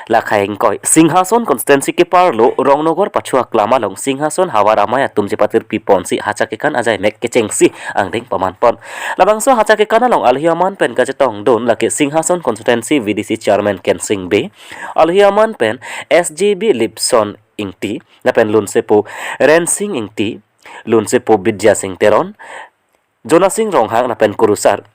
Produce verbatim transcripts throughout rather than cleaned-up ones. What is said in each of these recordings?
Lakhai ingkoi, Singhason constituency keparlo Rongnogar Pathu aklam along Singhason havar amei atum chepatirpi ponsi hacha kekan ajaimek kechengsi angdeng paman pon. Labangso hacha kekan along alohi aman pen kachetongdun lake Singhason constituency V D C chairman Kensing Bey, alohi aman pen S J B Lipson Ingti, lapen lunsepo Rensing Ingti, lunsepo Bidya Sing Teron, Jonasing Ronghang lapen kurusar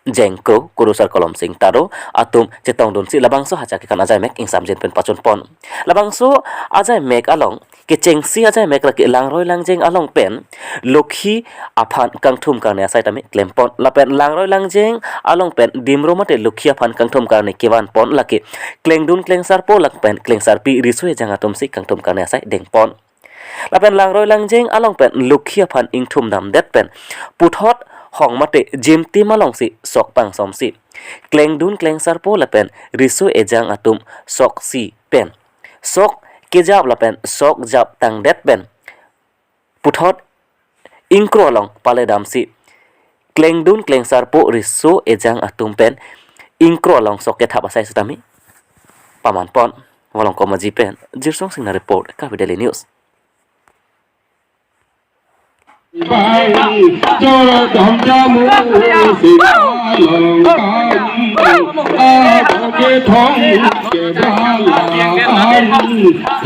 Jengkro, kurusar Kolomsing Taro atum chetongdunsi labangso hacha kekan ajaimek ingsamjin pen pachun pon. Labangso ajaimek along kechengsi ajaimek lake langroi langjeng along pen lokhi aphan kangthum kangne asai tame klem pon. Lapen langroi langjeng along pen dimro mate lokhi aphan kangthum kangne kevan pon lake klengdun klengsarpo lapen klengsarpi riso ejang atumsi kangthum kangne asai deng pon. Lapen langroi langjeng along pen lokhi aphan ingthum damdet pen puthot hong mate jimtim alongsi sok pangsomsi klengdun klengsarpo lapen riso ejang atum soksi pen sok kejap lapen sok jap tangdet pen puthot ingkro along pale damsi klengdun klengsarpo riso ejang atum pen ingkro along sok kethap asai sitame paman pon. Volongkom Aji pen Jirsong Singnar report, Karbi Daily News. Bang, jor dam jamu si along kam, abo kethom ke bala an,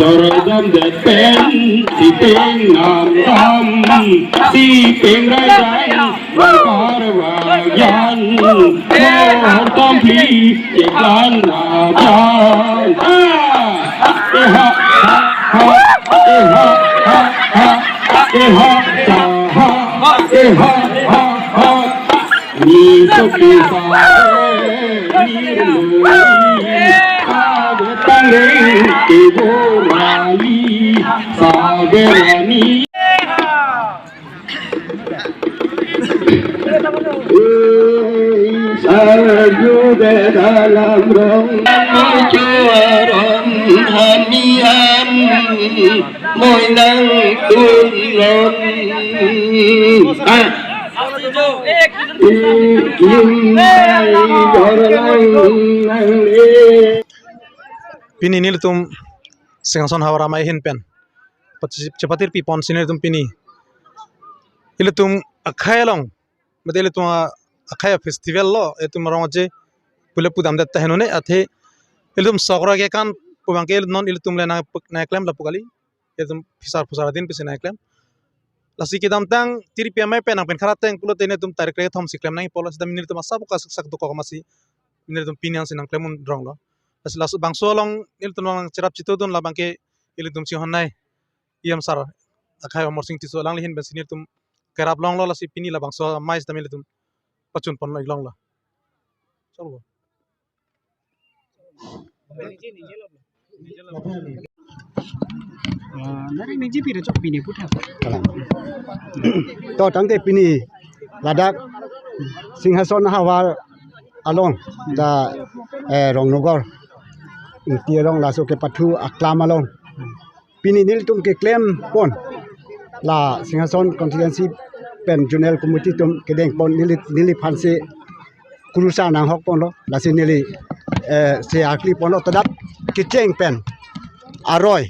jor dam det pen, si peng nam dam, si peng rai rai, bang par wa yan, jor dam pli, ke plan na bang. Ah! Eh, ha, ha, ha, eh, ha, ha, ha, eh, ha, ha, ha, eh, ha, ha, ha. Ni so ki sa re, ni lo ni, sa re tang re, ki bo ra ni, sa re ra ni. Sarju de dalam rong. Mucuaron hanian moinang tulon. Ah. Ikin mai jorlang nang le. Pini nelitum Singhason havar amei ahin pen chepatirpi ponsi nelitum pini ilitum akhai along, mate ilitum a-, akhai festival lo, itum arong aje pule pudam det ta henone athe ilitum sok roi kekan pu abangke non ilitum le nang pek nang klem lapu kali, ilitum phisar phusar adin pisi nang klem. Lasi kedamtang tiri pi amei pen nang pen khara teng pulote nelitum tarik kre thom si klem nangji apotlo, sita nelitum asap ka sak sak dokok amatsi nelitum pini ansi nang klem un rong lo. Lasi laso bangso along nelitum nang cherap chitudun labangke ilitum chihonnei E M sir akhai Amarsing Tisso alangli ahin pensi nelitum kerap longlo, lasi pini labangso amei sitame ilitum pachun ponlo, ik longlo. Chalo. Ah, nari niji pire chok pini putha. To tangte pini ladak Singhason havar along da, eh, Rongnogar Ingti arong laso kepathu aklam along pini nelitum keklem pon, la Singhason constituency pen zonal committee atum kedeng pon neli, neliphansi kurusar nanghok ponlo, lasi neli, eh, se akli ponlo, to dak kecheng pen aroi,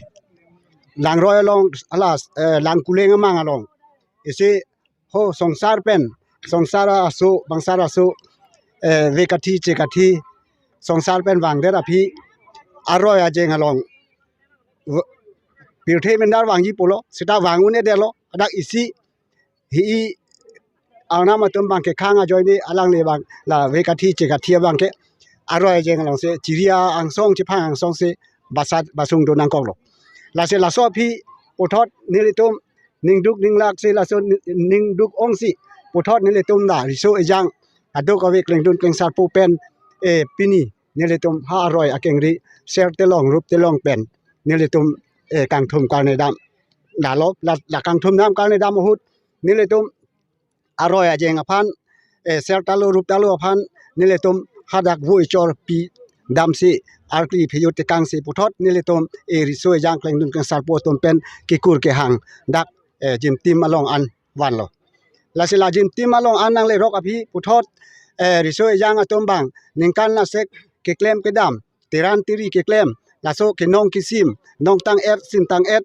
langroi along, hala, eh, Langkuleng amang along isi ho songsar pen, songsar aso, bangsar aso, eh, ve kathi che kathi, songsar pen vangdet aphi aroi ajeng along v-, pirthe mendar vangji pulo, sita vang un-edetlo, dak isi hi-i arnam atum abangke khang ajoine alangli abang la ve kathi che kathi abangke aroi ajeng alongsi chiri angsong, chephang angsong si basat basung do nangkoklo. Lasi laso aphi puthot nelitum ningduk ninglak si laso ni-, ningduk ongsi puthot nelitum la riso ejang aduk ave klengdun klengsarpo pen, eh, pini nelitum ha aroi akengri ser telong rup telong pen nelitum, eh, kangthum karne dam. Lalo la, la kangthum dam karne dam ahut nelitum aroi ajeng aphan, eh, ser talo rup talo aphan nelitum hadak voi chorpi damsi arkli phiyut tekangsi puthot nelitum, eh, riso ejang klengdun klengsarpo atum pen kekur kehang dak, eh, jimtim along an vanlo. Lasi la jimtim along an nanglerok aphi puthot, eh, riso ejang atum abang ningkan lasek keklem kedam teran teri keklem, laso kenong kisim, nongtang-et sintang-et,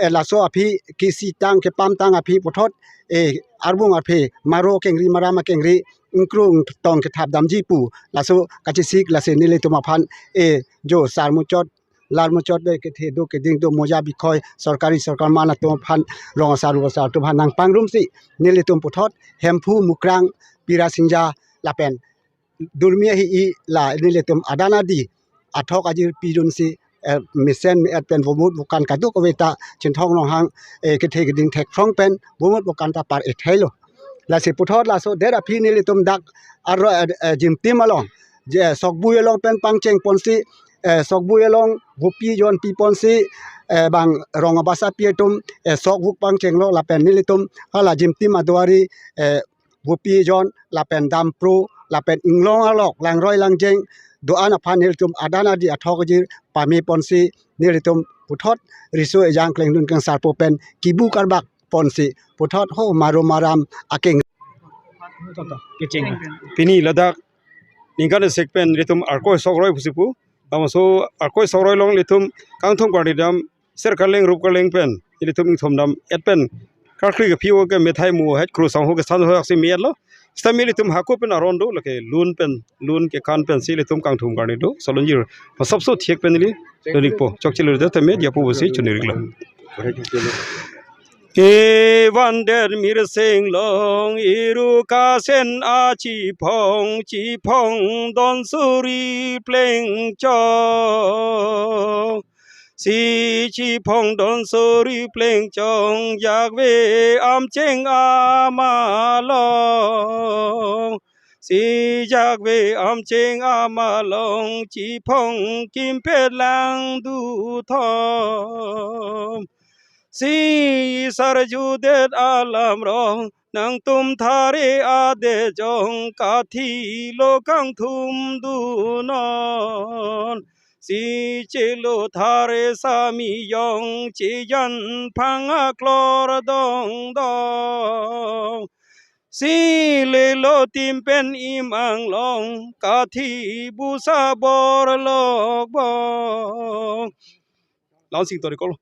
eh, laso aphi kesitang kepamtang aphi puthot, eh, arbung arphe, maro kengri maram akengri, ingkrung tong kethap damji pu, laso kachesik lasi nelitum aphan, eh, jo sar muchot, lar muchot de kethe do keding do moja bikhoi, sorkari sorkar man atum aphan, rong asar ru asar atum aphan nangpangrumsi, nelitum puthot Hemphu, Mukrang, Pirasingja lapen Durmi ahi-i la nelitum adan adi athok ajir pidunsi, eh, mesen me-et pen vomut vokan kadokave ta Chinthong Ronghang, eh, kethe keding thekphrong pen vomut vokan ta par-e thailo. Lasi puthot laso det aphi nelitum dak arlo, eh, eh, Jimtim along, je Sokbui along pen pangcheng ponsi, eh, Sokbui along vopi jon pi ponsi, eh, bang rong abasa pi atum, eh, sok vuk pangchenglo lapen nelitum hala Jimtim aduari, eh, vopi jon lapen dampro lapen inglong alok langroi langjeng do-an aphan nelitum adan adi athok ajir pame ponsi nelitum puthot riso ejang klengdun kangsarpo pen kibu karbak ponsi puthot ho maro maram akeng. Kecheng. Pini ladak ningkan sek pen nelitum Arkoi Sokroi pusi pu. Laso Arkoi Sokroi along nelitum kangthum karni dam ser karleng rup karleng pen nelitum ingthum dam-et pen karkri kephi-o ke methai mu het krusang ho ke san ho aksi me-etlo. Sitame nelitum hako pen aron do lake lun pen lun kekan pensi nelitum kangthum karni do. Salonjir masapso thiek pen neli donikpo. Chokchelo de tame diapo pusi choniriklo. Evan der mirseng long iru kasen achiphong chiphong don suri pleng chong. Si chiphong don suri pleng chong jakve amcheng amalong. Si jakve amcheng amalong chiphong kimpet lang duthom. Si sarjudet alam rong nangtum thare adejong kathi lo kangthum dunon. Si chelo thare sami jong chejan phang aklor dong dong. Si lelo tim pen im anglong kathi busa bor lok bong. Langsing tori kolo.